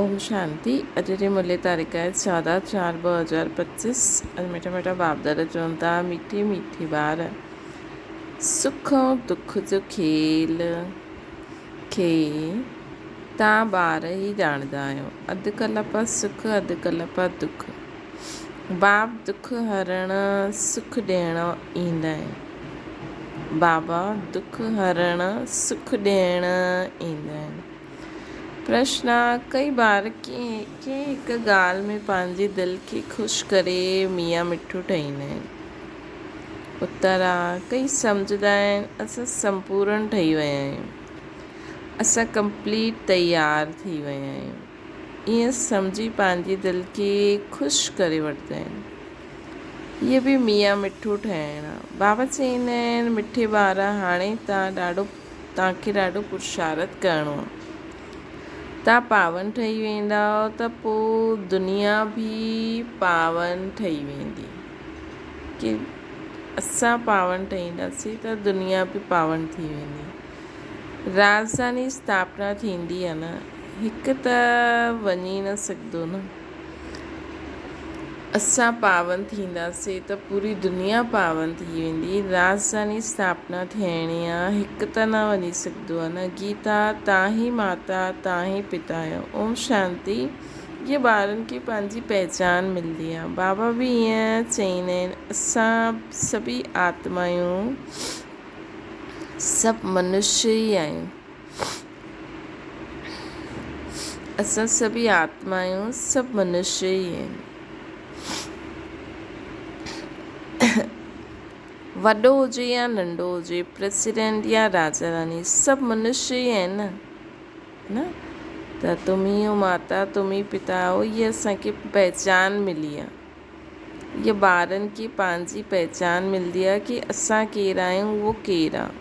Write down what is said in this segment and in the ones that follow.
اوم شانتي اڄ جي ملي تاريخ آهي 14 4 2025 اڄ مٺا مٺا باپ دادا چون ٿا مٺي مٺي ٻار سک ۽ دک جو کيل کي تان ٻار ئي ڄاڻندا آهيو اڌ ڪلپ سک اڌ ڪلپ دک باپ دک هرڻ سک ڏيڻ ايندا آهن بابا دک هرڻ سک ڏيڻ ايندا آهن پرشن، ڪئي ٻار ڪنهن هڪ ڳالهه ۾ پنهنجي دل کي خوش ڪري ميان مٺو ٺهيندا آهن. اتر، ڪئي سمجهندا آهن اسان سمپورڻ ٺهي ويا آهيون. اسان ڪمپليٽ تيار ٿي ويا آهيون. ائين سمجهي پنهنجي دل کي خوش ڪري وٺندا آهن. هيء به ميان مٺو ٺهڻ آ. بابا چئيندا آهن، مٺي ٻار هاڻي تان ڏاڍو تان کي ڏاڍو پرشارت ڪرڻو آ. تان پاون ٺهي ويندائو ته پوء دنيا به پاون ٺهي ويندي. ڪي اسان پاون ٺهينداسين ته دنيا به پاون ٿي ويندي. راڄڌاني اسٿاپنا ٿيندي آ نه، هڪ ته وڃي نه سگهندو نه. اسان پاون ٿينداسين ته پوري دنيا پاون ٿي ويندي. راڄڌاني اسٿاپنا ٿيڻي آ، هڪ ته نه وڃي سگهندو آ نه. گيتا، تان هي ماتا، تان هي پتا آهيو. اوم شانتي. ائين ٻارن کي پنهنجي پهچان ملندي آ. بابا به ائين چئيندا آهن، اسان سڀئي آتمايون سڀ منشيه ئي آهيون. اسان سڀئي آتما آهيون، سڀ منشيه ئي آهن. وڏو هجي يا ننڍو هجي، پريزيڊنٽ يا راجا راني، سڀ منشيه ئي آهن نه؟ نه ته تم ئي هو ماتا، تم ئي پتا هو، هيء اسان کي پهچان ملي آهي. هيء ٻارن کي پنهنجي پهچان ملندي آهي ڪي اسان ڪير آهيون اهو ڪير آهي.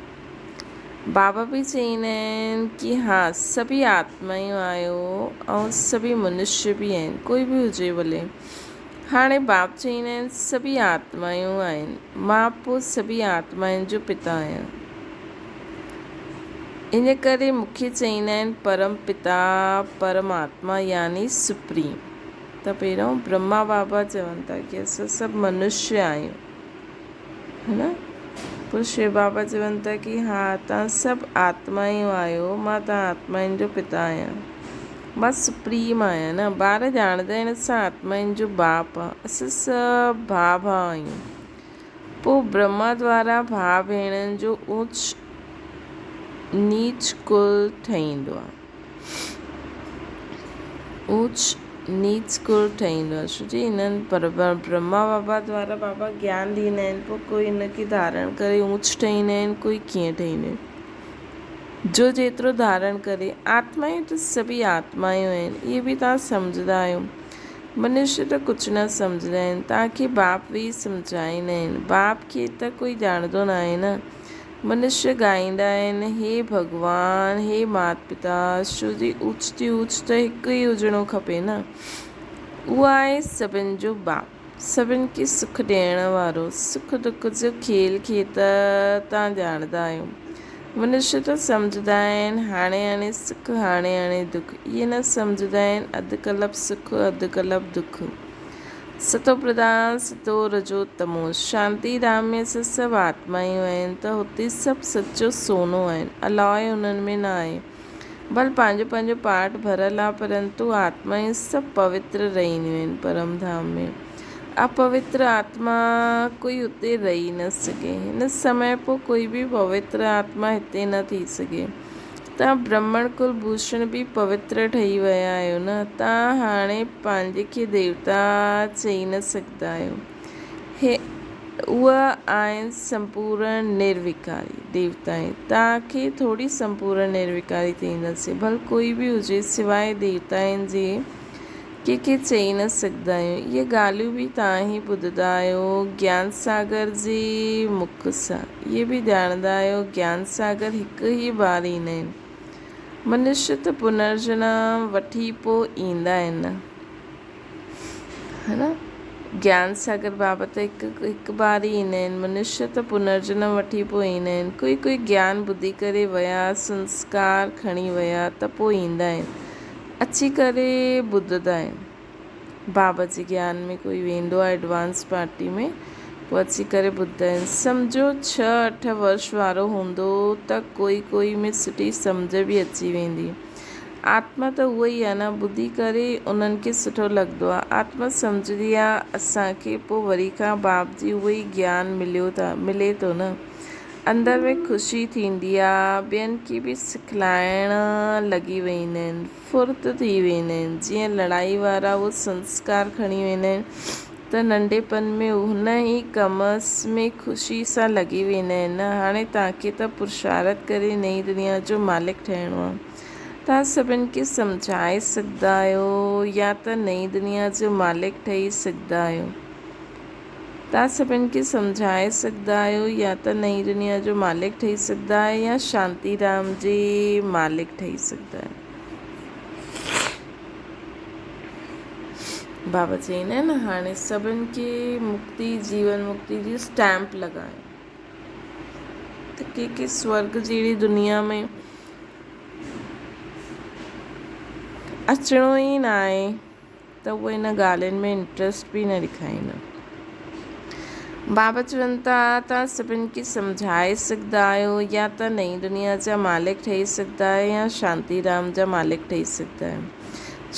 بابا به چئيندا آهن ڪي ها سڀئي آتمايون آهيو ۽ سڀئي منشيه به آهن ڪوئي به هجي ڀلي. هاڻي باپ چئيندا آهن سڀئي آتمايون آهن مان پوء سڀئي آتمائن جو پتا آهيان. ان ڪري مون کي چئيندا آهن پرم پتا پرماتما يعني سپريم. ته پهريون برهما بابا چون ٿا ڪي اسان سڀ منشيه آهيون هي نه پوء شو بابا چون ٿا ڪي ها توهان سڀ آتمائون آهيو مان توهان آتمائن جو پتا آهيان مان سپريم آهيان نه ٻار ڄاڻندا آهن اسان آتمائن جو باپ آ اسان سڀ ڀاء ڀاء آهيون پوء برهما دوارا ڀاء ڀيڻن جو اوچ نيچ ڪل ٺهيندو آهي اوچ نيچ ڪل ٺهيندو آهي ڇو جي هنن برهما بابا دوارا بابا گيان ڏيندا آهن پوء ڪوئي هن کي ڌارڻ ڪري اوچ ٺهيندا آهن ڪوئي ڪيئن ٺهيندا آهن جو جيترو ڌارڻ ڪري آتمائون ته سڀئي آتمائون آهن اهي به توهان سمجهندا آهيو منشي ته ڪجهه نه سمجهندا آهن توهان کي باپ ويهي سمجهائيندا آهن باپ کي ته ڪوئي ڄاڻندو نه آهي نه منشي ڳائيندا آهن، هي ڀڳوان، هي مات پتا، شو جي اوچتي اوچ ته هڪ ئي هجڻو کپي نه؟ اهو آهي سڀن جو باپ، سڀن کي سک ڏيڻ وارو، سک دک جو کيل کي ته توهان ڄاڻندا آهيو. منشي ته سمجهندا آهن، هاڻي هاڻي سک، هاڻي هاڻي دک. اهي نه سمجهندا آهن، اڌ ڪلپ سک، اڌ ڪلپ دک. ستو پرڌان ستو رجو تمو شانتي ڌام ۾ سي سڀ آتمائون آهن ته هتي سڀ سچو سونو آهن الاء انهن ۾ نه آهي ڀل پنهنجو پنهنجو پارٽ ڀريل آ پرنتو آتمائون سڀ پوتر رهنديون آهن پرم ڌام ۾ اپوتر آتما ڪوئي اتي رهي نه سگهي هن سمي پو ڪوئي به پوتر آتما هتي نه ٿي سگهي. توهان برهمڻ ڪل ڀوشڻ به پوتر ٺهي ويا آهيو نه؟ توهان هاڻي پنهنجي کي ديوتا چئي نه سگهندا آهيو. هي اهي آهن سمپورڻ نروڪاري ديوتائين. توهان کي ٿوري سمپورڻ نروڪاري چئينداسين. ڀل ڪوئي به هجي سواء ديوتائن جي ڪنهن کي چئي نه سگهندا آهيون. اهي ڳالهيون به توهان ئي ٻڌندا آهيو گيان ساگر جي مک سان. اهي به ڄاڻندا آهيو گيان ساگر هڪ ئي بار ايندا آهن. منشي ته پنرجنم وٺي پوء ايندا آهن نه. ها نه؟ گيان ساگر بابا ته هڪ هڪ بار ئي ايندا آهن. منشي ته پنرجنم وٺي پوء ايندا آهن. ڪوئي ڪوئي گيان ٻڌي ڪري ويا، سنسڪار کڻي ويا ته پوء ايندا آهن. اچي ڪري ٻڌندا آهن. بابا جي گيان ۾ ڪوئي ويندو آهي ايڊوانس پارٽي ۾ پوء اچي ڪري ٻڌندا آهن. سمجهو ڇهه اٺ ورش وارو هوندو ته ڪوئي ڪوئي ۾ سٺي سمجهه به اچي ويندي. آتما ته اها ئي آهي نه ٻڌي ڪري انهن کي سٺو لڳندو آهي. آتما سمجهندي آهي اسان کي پوء وري کان باپ جي اهو ئي گيان مليو ٿا ملي ٿو نه. اندر ۾ خوشي ٿيندي آ، ٻين کي به سکلائڻ لڳي ويندا آهن، ڦرت ٿي ويندا آهن، جيئن لڙائي وارا اهو سنسڪار کڻي ويندا آهن ته ننڍپڻ ۾ هن ئي ڪم ۾ خوشي سان لڳي ويندا آهن نه هاڻي توهان کي ته پرشارٿ ڪري نئين دنيا جو مالڪ ٺهڻو آ، توهان سڀن کي سمجهائي سگهندا آهيو يا ته نئين دنيا جو مالڪ ٺهي سگهندا آهيو. توهان سڀن کي سمجهائي سگهندا آهيو يا ته نئين دنيا جو مالڪ ٺهي سگهندا آهيو يا شانتي ڌام جي مالڪ ٺهي سگهندا آهيو. بابا چئيندا آهن هاڻي سڀن کي مڪتي جيون مڪتي جي اسٽيمپ لڳايو ته ڪي ڪي سورگ جهڙي دنيا ۾ اچڻو ئي ناهي. ته اهي ان ڳالهين ۾ انٽرسٽ به نه ڏيکاريندا. بابا چون ٿا توهان سڀن کي سمجهائي سگهندا آهيو يا ته نئين دنيا جا مالڪ ٺهي سگهندا آهيو يا شانتي ڌام جا مالڪ ٺهي سگهندا آهيو.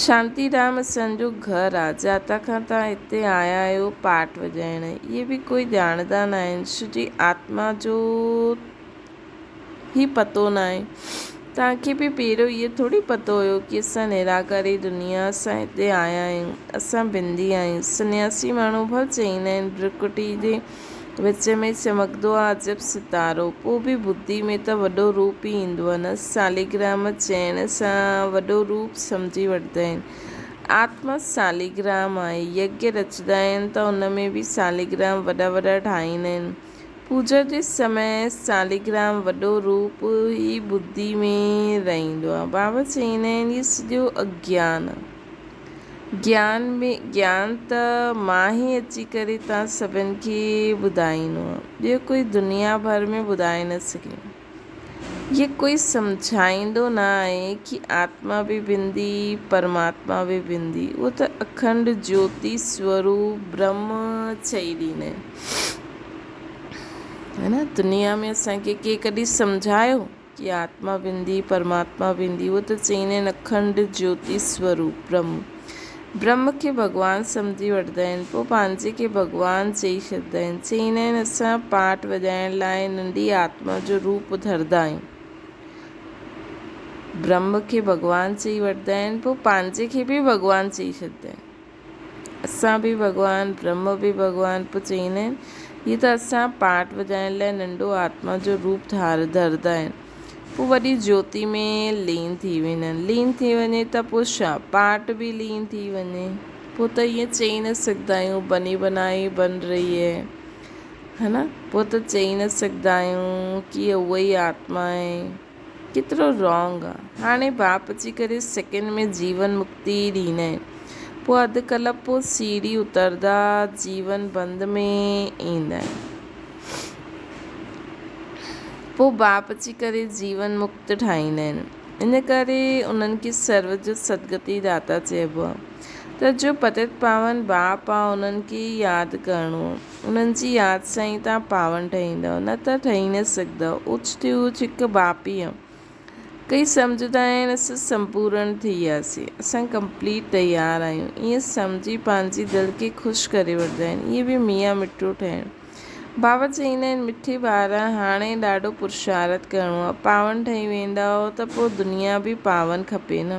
شانتي ڌام اسان جو گهر آهي جاتان کان توهان هتي آيا آهيو پاٺ وڄائڻ. اهي به ڪوئي ڄاڻندا ناهن ڇو جي آتما جو هي پتو ناهي. توهان کي به پهريون اهو ٿوري پتو هيو ڪي اسان نراڪاري دنيا سان هتي آيا آهيون. اسان بندي آهيون. سنياسي ماڻهو ڀل چئيندا آهن برڪٽي جي وچ ۾ چمڪندو آ عجب ستارو. پوء به ٻڌي ۾ ته وڏو روپ ئي ايندو آ نه. ساليگرام چئڻ سان وڏو روپ سمجهي وٺندا آهن. آتما ساليگرام آهي. يگيه رچندا آهن ته ان ۾ به ساليگرام وڏا وڏا ٺاهيندا آهن. پوڄا جي سمي ساليگرام وڏو روپ ئي ٻڌي ۾ رهندو آهي. بابا چئيندا آهن هي سڄو اگيان آهي. گيان ۾ گيان ته مان ئي اچي ڪري توهان سڀن کي ٻڌائيندو آهيان. ٻيو ڪوئي دنيا ڀر ۾ ٻڌائي نه سگهي. هي ڪوئي سمجهائيندو نه آهي ڪي آتما به بندي پرماتما به بندي. اهو ته اکنڊ جيوتي سوروپ برهم چئي ڏيندا آهن. هي نه دنيا ۾ اسان کي ڪي ڪڏهن سمجهايو ڪي آتما بندي پرماتما بندي اهو ته چئيندا آهن اکنڊ جيوتي سوروپ برهم برهم کي ڀڳوان سمجهي وٺندا آهن پوء پنهنجي کي ڀڳوان چئي ڇڏندا آهن چئيندا آهن اسان پاٺ وڄائڻ لاء ننڍي آتما جو روپ ڌردا آهيون برهم کي ڀڳوان چئي وٺندا آهن پوء پنهنجي کي به ڀڳوان چئي ڇڏندا آهن اسان به ڀڳوان، برهم به ڀڳوان پوء چئيندا آهن، هي ته اسان پاٽ وڄائڻ لاء ننڍو آتما جو روپ ڌار ڌردا آهن. پوء وڏي جيوتي ۾ لين ٿي ويندا آهن. لين ٿي وڃي ته پوء ڇا؟ پاٽ به لين ٿي وڃي. پوء ته ائين چئي نه سگهندا آهيون بني بنائي بن رهي هي. ها نه؟ پوء ته چئي نه سگهندا آهيون ڪي اها ئي آتما آهي. ڪيترو رانگ آ. هاڻي باپ اچي ڪري سيڪنڊ ۾ جيون مڪتي ڏيندا آهن. پوء اڌ ڪلپ پوء سيڙهي اتردا جيون بند ۾ ايندا آهن. پوء باپ اچي ڪري جيون مڪت ٺاهيندا آهن. ان ڪري انهن کي سرو جو سدگتي داتا چئبو آ. ته جو پتت پاون باپ آ انهن کي ئي ياد ڪرڻو آ. انهن جي ياد سان ئي توهان پاون ٺهيندؤ، نه ته ٺهي نه سگهندؤ. اوچتي اوچ هڪ باپيء ڪئي سمجهندا آهن اسان سمپورڻ ٿي وياسين، اسان ڪمپليٽ تيار آهيون. ائين سمجهي پنهنجي دل کي خوش ڪري وٺندا آهن. اهي به ميان مٺو ٺهڻ. بابا چئيندا آهن مٺي ٻار هاڻي ڏاڍو پرشارٿ ڪرڻو آهي. پاون ٺهي ويندؤ ته پوء دنيا به پاون کپي نه.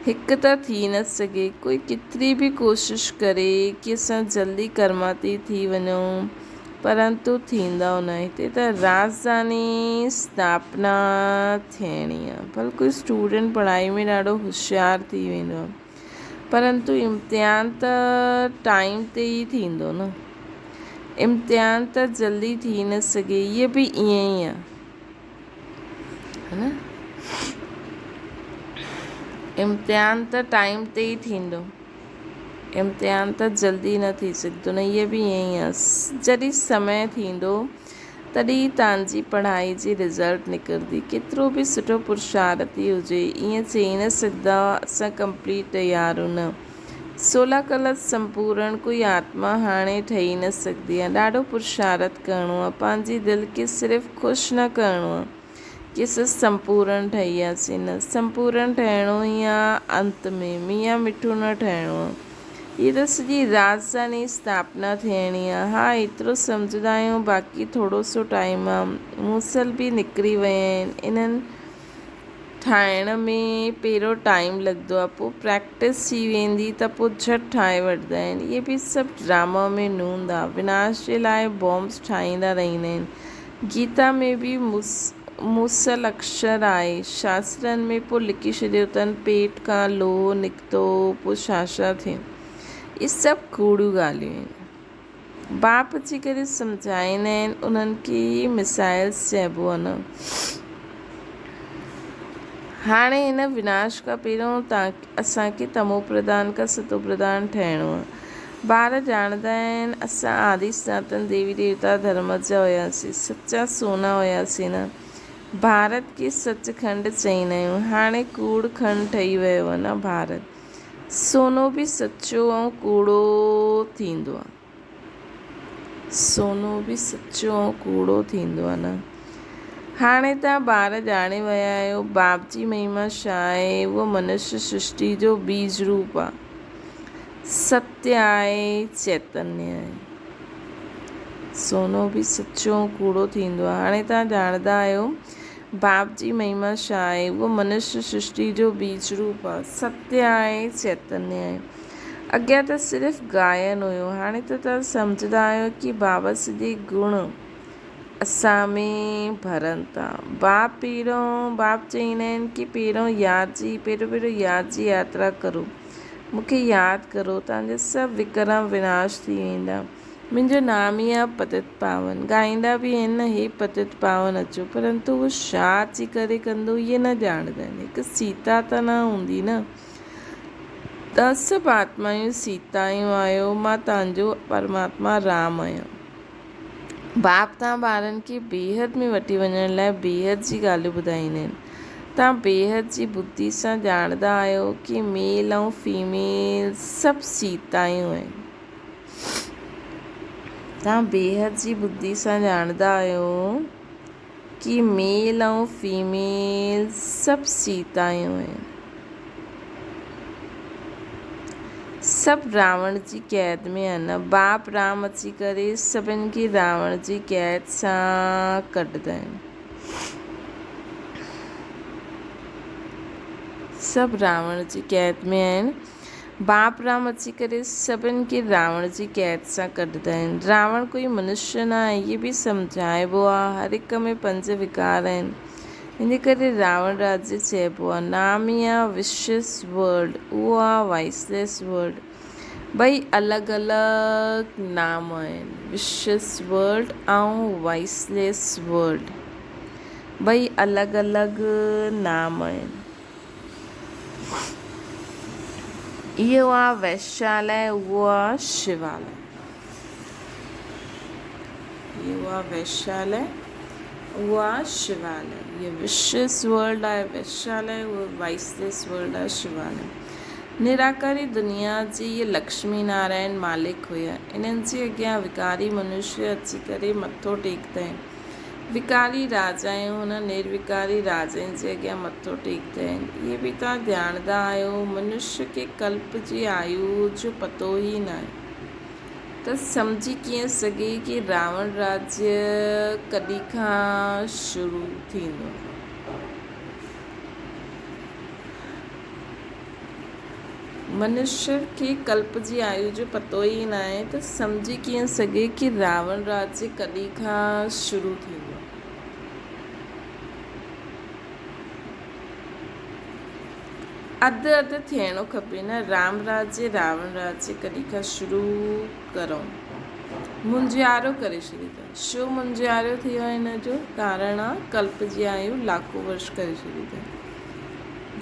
هڪ ته ٿي نه سگهي. ڪوئي ڪيتري به ڪوشش ڪري ڪي اسان جلدي ڪرماتي ٿي وڃون پرنتو ٿيندو نه. هتي ته رازداني اسٿاپنا ٿيڻي آ. ڀل ڪوئي اسٽوڊنٽ پڙهائي ۾ ڏاڍو هوشيار ٿي ويندو آ پرنتو امتحان ته ٽائيم تي ئي ٿيندو نه. امتحان ته جلدي ٿي نه سگهي. هيء به ائين ئي آ. ها نه امتحان ته ٽائيم تي ئي ٿيندو امتحان ته جلدي نه ٿي سگهندو نه هيء به ائين ئي آهي جڏهن سمي ٿيندو ته تڏهن ئي توهان جي پڙهائي جي رزلٽ نڪرندي. ڪيترو به سٺو پرشارتي هجي، ائين چئي نه سگهندا اسان ڪمپليٽ تيار آهيون نه. سولا ڪلا سمپورڻ ڪوئي آتما هاڻي ٺهي نه سگهندي آهي. ڏاڍو پرشارت ڪرڻو آهي. پنهنجي دل کي صرف خوش نه ڪرڻو آهي ڪي اسان سمپورڻ ٺهي وياسين نه. سمپورڻ ٺهڻو ئي آهي انت ۾. ميان مٺو نه ٺهڻو آهي. هيء ته سڄي راڄڌاني اسٿاپنا ٿيڻي آ. ها ايترو سمجهندا آهيون باقي ٿورو سو ٽائيم آ. موسل به نڪري ويا آهن. انهن ٺاهڻ ۾ پهريون ٽائيم لڳندو آ پوء پريڪٽس ٿي ويندي ته پوء جهٽ ٺاهي وٺندا آهن. اهي به سڀ ڊراما ۾ نوند آ. وناش جي لاء بامبس ٺاهيندا رهندا آهن. گيتا ۾ به موسل اڪشر آهي. شاسترن ۾ پوء لکي ڇڏيو اٿن پيٽ کان لوهه نڪتو پوء ڇا ڇا ٿيو. اهي سڀ ڪوڙيون ڳالهيون آهن. باپ اچي ڪري سمجهائيندا آهن انهن کي ئي مسائلز چئبو آهي نه. هاڻي هن وناش کان پهريون اسان کي تمو پرڌان کان ستو پرڌان ٺهڻو آهي. ٻار ڄاڻندا آهن اسان آدي سناتن ديوي ديوتا ڌرم جا هياسين، سچا سونا هياسين نه. ڀارت کي سچ کنڊ چئيندا آهيون، هاڻي ڪوڙ کنڊ ٺهي ويو آهي نه ڀارت. سونو به سچو ۽ ڪوڙو ٿيندو آهي. سونو به سچو ۽ ڪوڙو ٿيندو آهي نه. هاڻي توهان ٻار ڄاڻي ويا آهيو باپ جي مهما ڇا آهي، اهو منشيه سرشٽي جو بيج روپ آهي. ستيه آهي، چيتنيه آهي. سونو به سچو ۽ ڪوڙو ٿيندو آهي. هاڻي توهان ڄاڻندا آهيو باپ جي مهما ڇا آهي، اهو منشيه سرشٽي جو بيج روپ آهي. ستيه آهي، چيتنيه آهي. اڳيان ته صرف گائن هيو، هاڻي ته توهان سمجهندا آهيو ڪي بابا سڄي گڻ اسان ۾ ڀرن ٿا. باپ پهريون، باپ چئيندا آهن ڪي پهريون ياد جي، پهريون پهريون ياد جي ياترا ڪرو. مون کي ياد ڪرو، توهان جا سڀ وڪرم وناش ٿي ويندا. منهنجو نام ئي آهي پتت پاون. ڳائيندا به آهن نه هي پتت پاون اچو پرنتو اهو ڇا اچي ڪري ڪندو اهي نه ڄاڻندا آهن. هڪ سيتا ته نه هوندي نه. توهان سڀ آتمايون سيتايون آهيو، مان توهان جو پرماتما رام آهيان. باپ توهان ٻارن کي بيحد ۾ وٺي وڃڻ لاء بيحد جي ڳالهيون ٻڌائيندا آهن. توهان بيحد جي ٻڌي سان ڄاڻندا آهيو ڪي ميل ۽ فيميل سڀ سيتايون آهن. توهان بيحد جي ٻڌي سان ڄاڻندا آهيو ڪي ميل ۽ فيميل سڀ سيتايون آهن. سڀ راوڻ جي قيد ۾ آهن. باپ رام اچي ڪري سڀن کي راوڻ جي قيد سان ڪڍندا آهن. سڀ راوڻ جي قيد ۾ آهن. باپ رام اچي ڪري سڀن کي راوڻ جي قيد سان ڪڍندا آهن. راوڻ ڪوئي منشيه نه آهي، اهي به سمجهائبو آهي. هر هڪ ۾ پنج وڪار آهن. ان ڪري راوڻ راجيه چئبو آهي. نام ئي آهي وشيس ورلڊ، اهو آهي وائسليس ورلڊ. ٻئي الڳ الڳ نام آهن، وشيس ورلڊ ۽ وائسليس ورلڊ. ٻئي الڳ الڳ نام آهن. اهو آ ويشالي اهو آ شوالي. اهو آ ويشالي اهو آ شوالي. اهو وشيس ورلڊ آهي ويشالي اهو وائسليس ورلڊ آهي شوالي. نراڪاري دنيا جي اهي لڪشمي نارائڻ مالڪ هيا. انهن جي اڳيان وڪاري منشيه اچي ڪري مٿو ٽيڪندا آهن. وڪاري راجائون هن نروڪاري راجائن جي اڳيان مٿو ٽيڪندا آهن. اهي به توهان ڄاڻندا آهيو، منشيه کي ڪلپ جي آيو جو پتو ئي ناهي ته سمجهي ڪيئن سگهي ڪي راوڻ راجيه ڪڏهن کان شروع ٿيندو. منشيء کي ڪلپ جي آيو جو پتو ئي ناهي ته سمجهي ڪيئن سگهي ڪي راوڻ راجيه ڪڏهن کان شروع ٿيندو. اڌ اڌ ٿيڻو کپي نه رام راجيه راوڻ راجيه ڪڏهن کان شروع ڪرون. مونجهارو ڪري ڇڏي اٿن. ڇو مونجهارو ٿيو آهي ان جو ڪارڻ آ ڪلپ جي آيو لاکو ورش ڪري ڇڏي اٿن.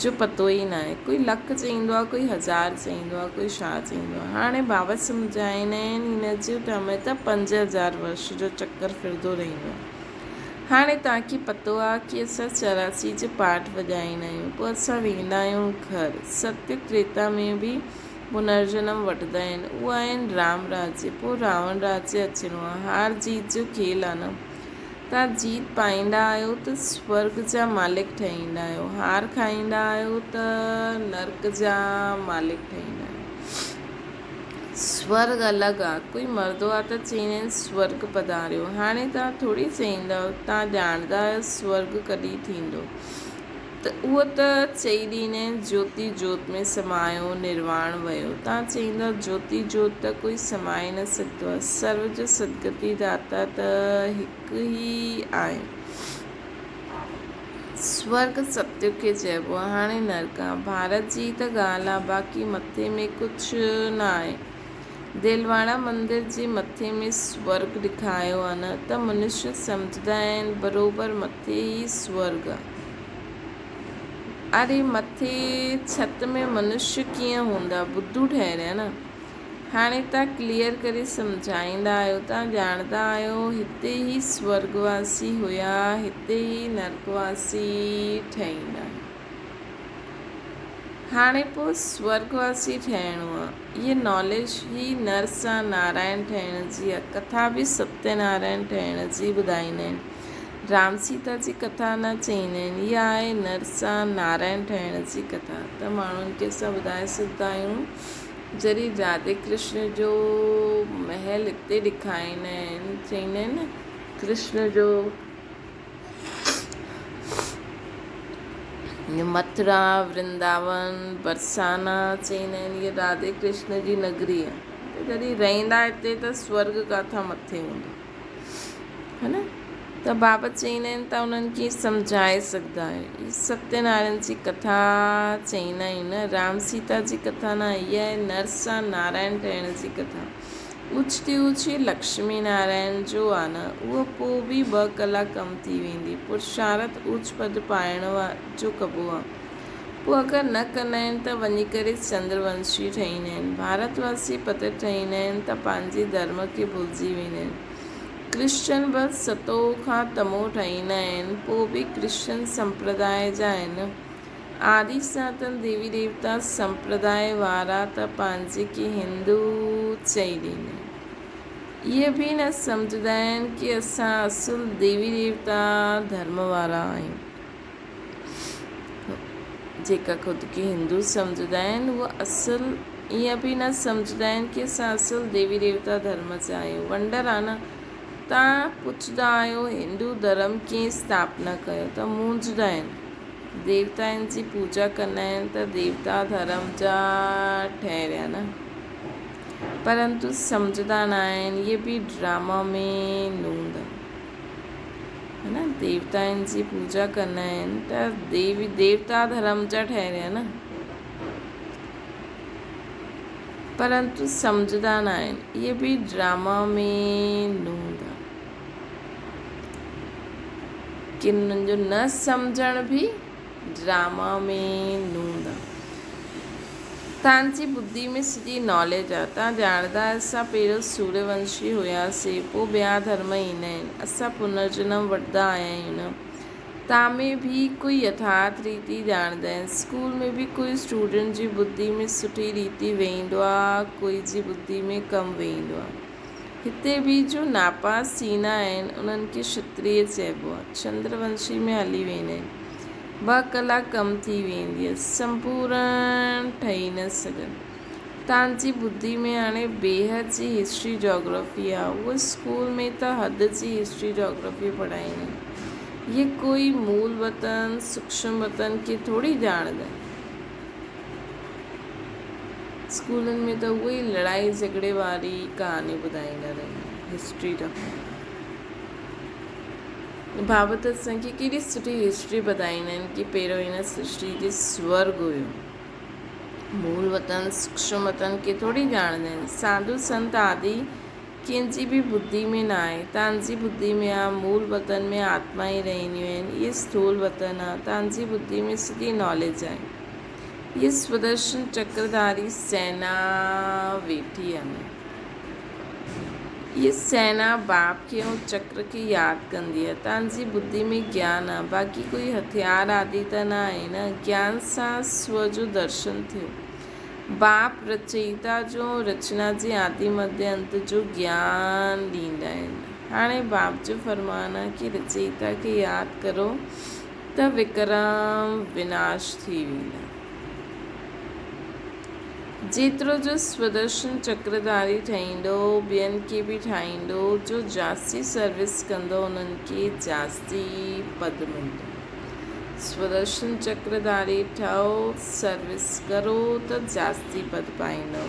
جو پتو ئي ناهي. ڪوئي لک چئيندو آهي، ڪوئي هزار چئيندو آهي، ڪوئي ڇا چئيندو آهي. هاڻي بابا سمجهائيندا آهن هن جو ٽرم ته 5000 ورش جو چڪر ڦرندو رهندو آهي. هاڻي توهان کي پتو آ ڪي اسان 84 جو پاٺ وڄائيندا آهيون پوء اسان ويندا آهيون گهر. ستيگ تريتا ۾ به پنرجنم وٺندا آهن. اهو آهن رام راجيه پوء راوڻ راجيه اچڻو آ. هار جيت جو کيل آ نه. توهان جيت پائيندا آهيو ته سورڳ جا مالڪ ٺهيندا آهيو، هار کائيندا آهيو ته نرڪ جا مالڪ ٺهيندا آهيو. سورڳ الڳ آ، ڪوئي مردو آ ته چئيندا آهن سورڳ پڌاريو، هاڻي توهان ٿوري چئيندؤ، توهان ڄاڻندا آهيو سورڳ ڪڏهن ٿيندو. ته اهو ته چئي ڏيندا آهن جوتي جوت ۾ سمايو نرواڻ ويو. توهان چئيندؤ جوتي جوت ته ڪوئي سمائي نه سگهندو آهي. سرو جو سدگتي داتا ته هڪ ئي آهي. سورڳ ستيگ کي چئبو آهي. هاڻي نرڪ آهي. ڀارت جي ئي ته ڳالهه آهي. باقي مٿي ۾ ڪجهه نه آهي. ديلواڙا مندر جي مٿي ۾ سورڳ ڏيکايو آ نه ته منشي سمجهندا آهن بروبر مٿي ئي سورڳ آ. اڙي مٿي ڇت ۾ منشي ڪيئن هوندا بدو ٺهريا نه. هاڻي تان ڪليئر ڪري سمجهائيندا آهيو تان ڄاڻندا آهيو هتي ئي سورڳ واسي هيا هتي ئي نرڪ واسي ٺهيندا. هاڻي پوء سورڳ واسي ٺهڻو آ. هيء ناليج ئي نر سان نارائڻ ٺهڻ جي آ. ڪٿا به ستيه نارائڻ ٺهڻ جي ٻڌائيندا آهن. رام سيتا جي ڪٿا نه چئيندا آهن. اها آهي نر سان نارائڻ ٺهڻ جي ڪٿا ته ماڻهن کي اسان ٻڌائي سگهندا آهيون. جڏهن راڌي ڪرشن جو محل هتي ڏيکاريندا آهن چئيندا آهن نه ڪرشن جو مٿرا، ورنداون، برسانا چئيندا آهن اها راڌي ڪرشن جي نگري آهي ته جڏهن رهندا هتي ته سورڳ ڪاٿان مٿي هوندو هي نه ته بابا چئيندا آهن ته انهن کي سمجهائي سگهندا آهيو هي ستيه نارائڻ جي ڪٿا چئيندا آهيون نه رام سيتا جي ڪٿا نه اها آهي نر سان نارائڻ ٺهڻ جي ڪٿا اوچتي اوچي لڪشمي نارائڻ جو آ نه، اهو پوء به ٻه ڪلاڪ ڪم ٿي ويندي. پرشارٿ اوچ پد پائڻ جو ڪبو آ. پوء اگر نه ڪندا آهن ته وڃي ڪري چندر ونشي ٺهيندا آهن. ڀارت واسي پتت ٺهيندا آهن ته پنهنجي ڌرم کي ڀلجي ويندا آهن. ڪرسچن به ستو کان تمو ٺهيندا آهن، پوء به ڪرسچن سمپرداء جا آهن. آدي سناتن ديوي ديوتا سمپرداء وارا ته پنهنجي کي هندو چئي ڏيندا آهن. اهي به نه سمجهندا آهن ڪي اسان اصل ديوي ديوتا ڌرم وارا آهيون. جيڪا خود کي هندو سمجهندا آهن اهي اصل ائين به نه سمجهندا آهن ڪي اسان اصل ديوي ديوتا ڌرم جا آهيون. ونڊر آ نه تان پڇندا آهيو هندو ڌرم ڪنهن اسٿاپنا ڪيو ته مونجهندا آهن. ديوتائن جي پوڄا ڪندا آهن ته ديوتا ڌرم جا ٺهريا نه پرنتو سمجهندا نه آهن اهي به ڊراما ۾ نوند هي نه ديوتائن جي پوڄا ڪندا آهن ته ديوي ديوتا ڌرم جا ٺهريا نه پرنتو سمجهندا نه آهن اهي به ڊراما ۾ نوند. ڪن انهن جو نه سمجهڻ به ڊراما ۾ نوند آ. تان جي ٻڌي ۾ سڄي ناليج آ. تان ڄاڻدا اسان پهريون سوريه ونشي هياسي پو ٻيا ڌرم ايندا آهن. اسان پنرجنم وٺندا آيا آهيون نه. تان ۾ به ڪوئي يٿارٿ ريتي ڄاڻدا آهن. اسڪول ۾ به ڪوئي اسٽوڊنٽ جي ٻڌي ۾ سٺي ريتي ويهندو آ ڪوئي جي ٻڌي ۾ ڪم ويهندو آ. هتي به جو ناپاس ٿيندا آهن، انهن کي شتريه چئبو آهي. چندر ونشي ۾ هلي ويندا آهن. ٻه ڪلاڪ ڪم ٿي ويندي آهي. سمپورڻ ٺهي نه سگهن. تان جي ٻڌي ۾ هاڻي بيحد جي هسٽري جاگرافي آهي. اهو اسڪول ۾ ته حد جي هسٽري جاگرافي پڙهائيندا آهن. اهي ڪوئي مول وطن، سوڪشم وطن کي ٿوري ڄاڻندا آهن. اسڪولن ۾ ته اهو ئي لڙائي جهڳڙي واري ڪهاڻي ٻڌائيندا رهندا آهن هسٽري جا بابت اسان کي ڪيڏي سٺي هسٽري ٻڌائيندا آهن ڪي پهريون هن سرشٽي جي سورگ هيو مول وطن سوڪشم وطن کي ٿوري ڄاڻندا آهن ساڌو سنت آدي ڪنهن جي به ٻڌي ۾ نه آهي تان جي ٻڌي ۾ آ مول وطن ۾ آتما ئي رهنديون آهن اهي اسٿول وطن آ تان جي ٻڌي ۾ سڄي ناليج آهي اهي سودرشن چڪرڌاري سينا ويٺي آهي. هيء سينا باپ کي ۽ چڪر کي ياد ڪندي آهي. توهان جي ٻڌي ۾ گيان آهي، باقي ڪوئي هٿيار آدي ته نه آهي نه. گيان سان سو جو درشن ٿيو. باپ رچئيتا جو ۽ رچنا جي آدي مڌيه انت جو گيان ڏيندا آهن. هاڻي باپ جو فرمان آهي ڪي رچئيتا کي ياد ڪرو ته وڪرم وناش ٿي ويندا. جيترو جو سودرشن چڪرڌاري ٺهيندو، ٻين کي به ٺاهيندو، جو جاستي سروس ڪندو انهن کي جاستي پد ملندو. سودرشن چڪرڌاري ٺهو، سروس ڪرو ته جاستي پد پائيندؤ.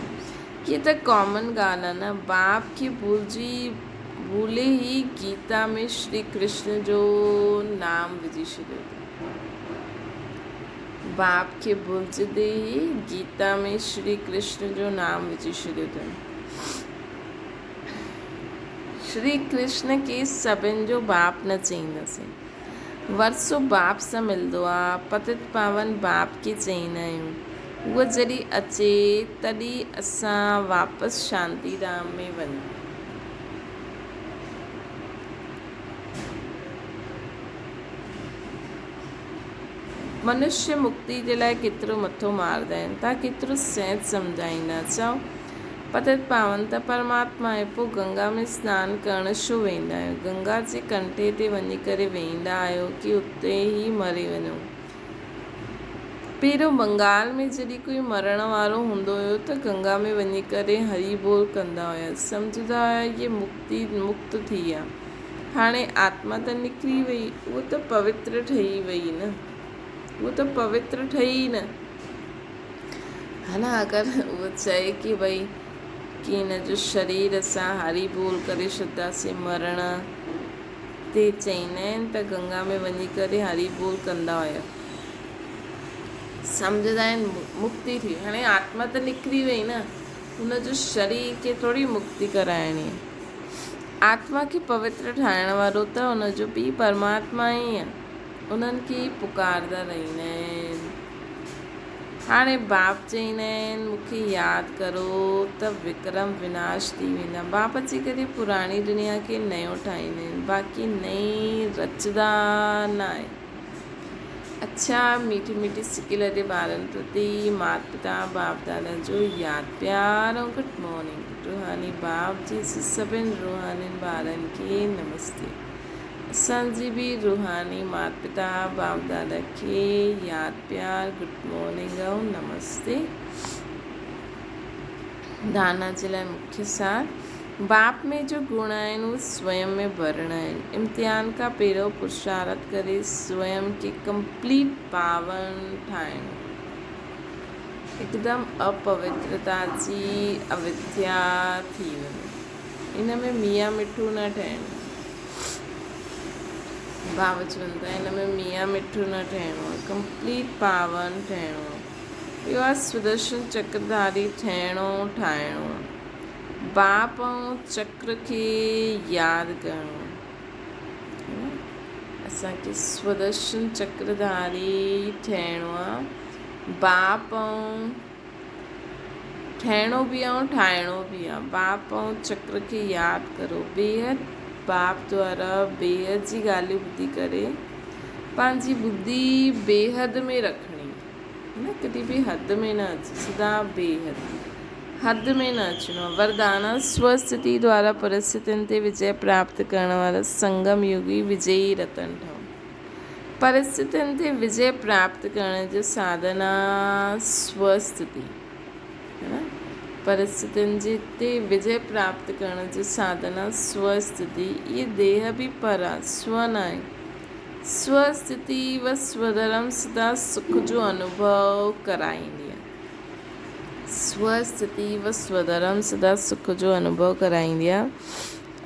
هيء ته ڪامن ڳالهه آهي نه، باپ کي ڀلجي ڀولي ئي گيتا ۾ شري ڪرشن جو نام وجهي ڇڏيو اٿن. باپ کي ڀلجندي ئي گيتا ۾ شري ڪرشن جو نام وجهي ڇڏيو اٿن. شري ڪرشن کي سڀن جو باپ نه چئينداسين. ورثو باپ سان ملندو آ. پتت پاون باپ کي چئيندا آهيون. هو جڏهن اچي تڏهن اسان واپس شانتي ڌام ۾ وڃون. منشي مڪتي جي لاء ڪيترو مٿو ماردا آهن، تان ڪيترو سهج سمجهائيندا، چئو، پتت پاون ته پرماتما آهي، پوء گنگا ۾ سنان ڪرڻ ڇو ويندا آهيو؟ گنگا جي ڪنٺي تي وڃي ڪري ويهندا آهيو ڪي اتي ئي مري وڃو؟ پهريون بنگال ۾ جڏهن ڪوئي مرڻ وارو هوندو هيو ته گنگا ۾ وڃي ڪري هري بول ڪندا هيا، سمجهندا هيا هي مڪتي مڪت ٿي ويا. هاڻي آتما ته نڪري وئي، اهو ته پوتر ٺهي وئي نه، اهو ته پوتر ٺهي نه. ها نه اگر اهو چئي ڪي ڀئي ڪي هن جو شرير اسان هري بول ڪري ڇڏنداسين مرڻ تي چئيندا آهن ته گنگا ۾ وڃي ڪري هري بول ڪندا هيا. سمجهندا آهن مڪتي ٿي وئي. هاڻي آتما ته نڪري وئي نه، هن جو شرير کي ٿوري مڪتي ڪرائڻي آهي. آتما کي پوتر ٺاهڻ وارو ته ان جو پيء پرماتما ئي آهي. انهن کي ئي پڪاردا رهندا آهن. هاڻي باپ چئيندا آهن، مون کي ياد ڪرو ته وڪرم وناش ٿي ويندا. باپ اچي ڪري پراڻي دنيا کي نيو ٺاهيندا آهن، باقي نئين رچدا نه آهن. اڇا ميٺي ميٺي سڪي لڏي ٻارن پرتي مات پتا باپ دادا جو ياد پيار ۽ گڊ مارننگ روحاني باپ جي سڀن روحانين ٻارن کي نمستي اسان جي به روحاني مات پتا باپ دادا کي ياد پيار گڊ مارننگ ۽ نمستي دانا جي لاء مکيه سار، باپ ۾ جو گڻ آهن اهي سويم ۾ ڀرڻا آهن. امتحان کان پهريون پرشارٿ ڪري سويم کي ڪمپليٽ پاون ٺاهڻو. هڪدم اپوترتا جي اوٿيا ٿي وڃي. ان ۾ ميان مٺو نه ٺهڻو. ڀاء چون ٿا ان ۾ ميان مٺو نه ٺهڻو آهي، ڪمپليٽ پاون ٺهڻو آهي. اهو آهي سدرشن چڪرڌاري ٺهڻو ٺاهڻو. باپ ۽ چڪر کي ياد ڪرڻو. اسان کي سدرشن چڪرڌاري ٺهڻو آهي. باپ ۽ ٺهڻو به آهي ۽ ٺاهڻو به آهي. باپ ۽ چڪر کي ياد ڪرو. بيحد باپ دوارا بيحد جي ڳالهيون ٻڌي ڪري پنهنجي ٻڌي بيحد ۾ رکڻي. نه ڪڏهن به حد ۾ نه اچ سدا بيحد حد ۾ نه اچڻو آهي. وردان سوستتي دوارا پرستتين تي وجئه پراپت ڪرڻ وارا سنگم يوگي وجئي رتن ٺهو. پرستتين تي وجئه پراپت ڪرڻ جو ساڌن آهي سوستتي. پرستتين جي تي وجئه پراپت ڪرڻ جو ساڌن آهي سوستتي. اهي ديهه به پر آهي، سو ناهي. سوستتي و سوڌرم سدا سک جو انوڀو ڪرائيندي آهي. سوستتي و سوڌرم سدا سک جو انوڀو ڪرائيندي آهي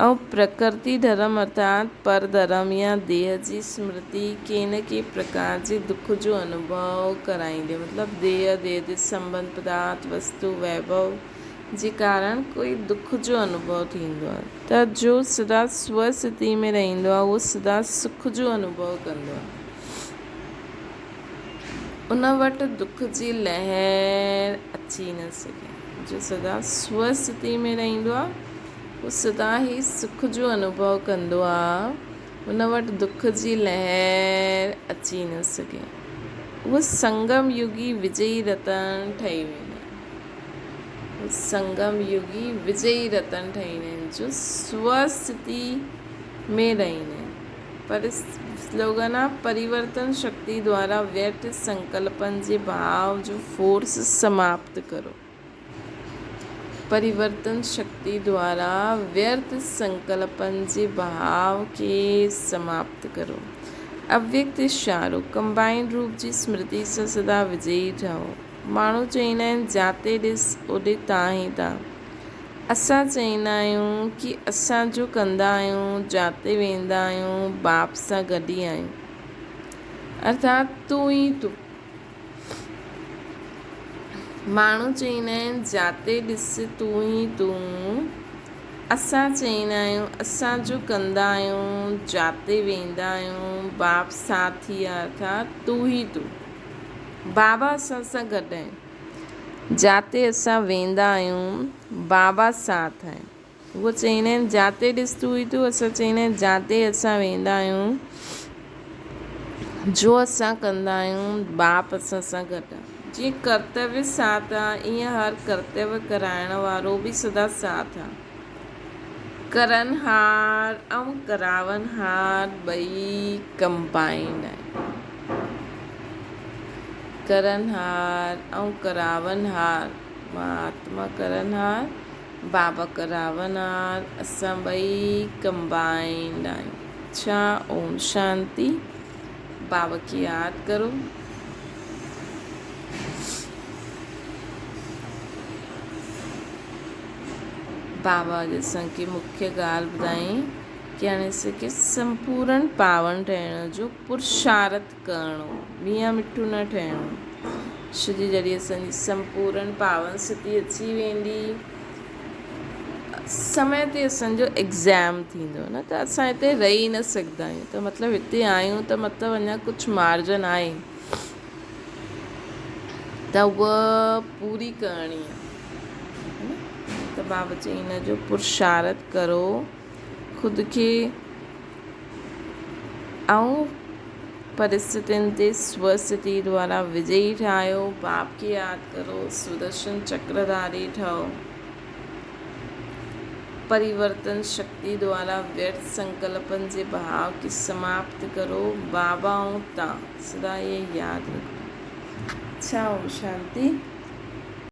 ۽ پرڪرتي ڌرم ارٿات پر ڌرم يا ديهه جي سمرتي ڪنهن نه ڪنهن پرڪار جي دک جو انوڀو ڪرائيندي آهي. مطلب ديهه، ديهه جي سنٻنڌ، پدارٿ، وستو، ويڀو جي ڪارڻ ڪوئي دک جو انوڀو ٿيندو آهي ته جو سدا سوستتي ۾ رهندو آهي اهو سدا سک جو انوڀو ڪندو آهي. ان وٽ دک جي لهر اچي نه سگهي. جو سدا سوستتي ۾ رهندو آهي هو سدا ئي سک جو انوڀو ڪندو آ، ان وٽ دک جي لهر اچي نه سگهي. اهو سنگم يگي وجئي رتن ٺهي ويندا آهن. اهو سنگم يگي وجئي رتن ٺهي ويندا آهن جو سوسٿتي ۾ رهندا آهن. پر سلوگن آ پريورتن شڪتي دوارا ويرٿ سنڪلپن جي ڀاء جو فورس سماپت ڪرو. پريورتن شڪتي دوارا ويرٿ سنڪلپن جي ڀاء کي سماپت ڪرو. اويڪت اشارو، ڪمبائنڊ روپ جي سمرتي سان سدا وجئي ٺهو. ماڻهو چئيندا آهن جاتي ڏس اوڏي تان ئي تان. اسان چئيندا آهيون ڪي اسان جو ڪندا آهيون، جاتي ويندا آهيون، باپ سان گڏ ئي آهيون. ارٿات تون ئي تون. ماڻهو چئيندا آهن جاتي ڏس تون ئي تون. اسان چئيندا آهيون اسان جو ڪندا آهيون، جاتي ويندا آهيون، باپ ساٿ ئي آهي ارٿات تون ئي تون. بابا اسان سان گڏ آهن. جاتي اسان ويندا آهيون، بابا ساٿ آهن. هو چئيندا آهن، جاتي ڏس تون ئي تون، اسان چئيندا آهيون، جاتي اسان ويندا آهيون، جو اسان ڪندا آهيون، باپ اسان سان گڏ آهي. جيئن ڪرتويه ساٿ آهي، ايئن هر ڪرتويه ڪرائڻ وارو به سدا ساٿ آهي. ڪرڻهار ۽ ڪراونهار ٻئي ڪمبائنڊ آهن. ڪرڻهار ۽ ڪراونهار، مان آتما ڪرڻهار، بابا ڪراونهار، اسان ٻئي ڪمبائنڊ آهيون. اڇا اوم شانتي. بابا کي ياد ڪرو. بابا اڄ اسان کي مکيه ڳالهه ٻڌائين ڪي هاڻي اسان کي سمپورڻ پاون ٺهڻ جو پرشارٿ ڪرڻو، ميان مٺو نه ٺهڻو. ڇو جي جڏهن اسان جي سمپورڻ پاون سٿي اچي ويندي، سمي تي اسان جو ايگزام ٿيندو نه ته اسان هتي رهي نه سگهندا آهيون ته مطلب هتي آهيون ته مطلب اڃا ڪجهه مارجن آهي ته اها پوري ڪرڻي آهي ته بابا چئي ان جو پرشارٿ ڪرو خود کي ۽ پرستتين تي سوستتي دوارا وجئي ٺاهيو، باپ کي ياد ڪرو، سودرشن چڪرڌاري ٺهو. پريورتن شڪتي دوارا ويرٿ سنڪلپن جي بهاء کي سماپت ڪرو، بابا ۽ تان سدا اهي ياد رکو. اڇا اوم شانتي.